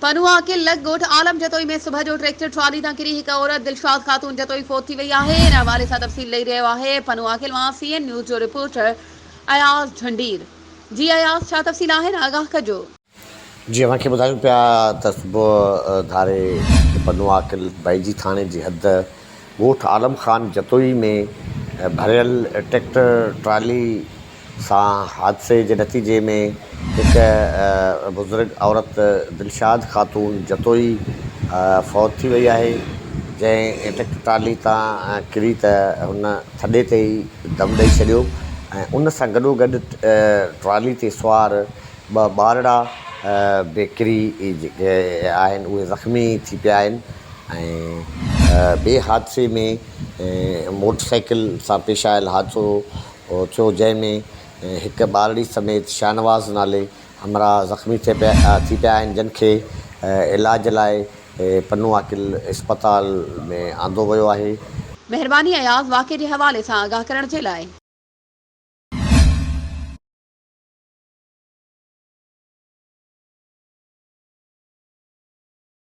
پنوعاقل لڳ ڳوٺ عالم جتوئي ۾ صبح جو ٽريڪٽر ٽرالي تان ڪري هڪ عورت دلشاد خاتون جتوئي فوت ٿي وئي آهي ان حوالي سان تفصيل ڏئي رهيو آهي پنوعاقل مان سي اين نيوز جو رپورٽر اياز جهنڊير جي اياز ڇا تفصيل آهن آگاهه ڪجو. جي اوهان کي ٻڌايون پيا ته صبح ڌاري پنوعاقل بائيجي ٿاڻي جي حد ڳوٺ عالم خان جتوئي ۾ ڀريل ٽريڪٽر ٽرالي سان حادثي جي نتيجي ۾ هڪ بزرگ عورت دلشاد خاتون جتوئي فوت ٿي وئي آهي، جنهن ٽريڪٽر ٽرالي تان ڪري ته هن ٿڏي تي ئي دم ڏئي ڇڏيو ۽ ان سان گڏوگڏ ٽرالي تي سوار ٻه ٻارڙا به ڪري جيڪي آهن اهي زخمي ٿي پيا آهن ۽ ٻئي حادثي ۾ موٽر سائيڪل سان پيش آيل حادثو ٿيو جنهن ۾ هڪ ٻارڙي سميت شاهنواز نالي همراهه زخمي ٿي پيا آهن جن کي علاج لاء پنوعاقل اسپتال ۾ آندو ويو آهي. مهرباني اياز واقعي جي حوالي سان آگاهه ڪرڻ جي لاء.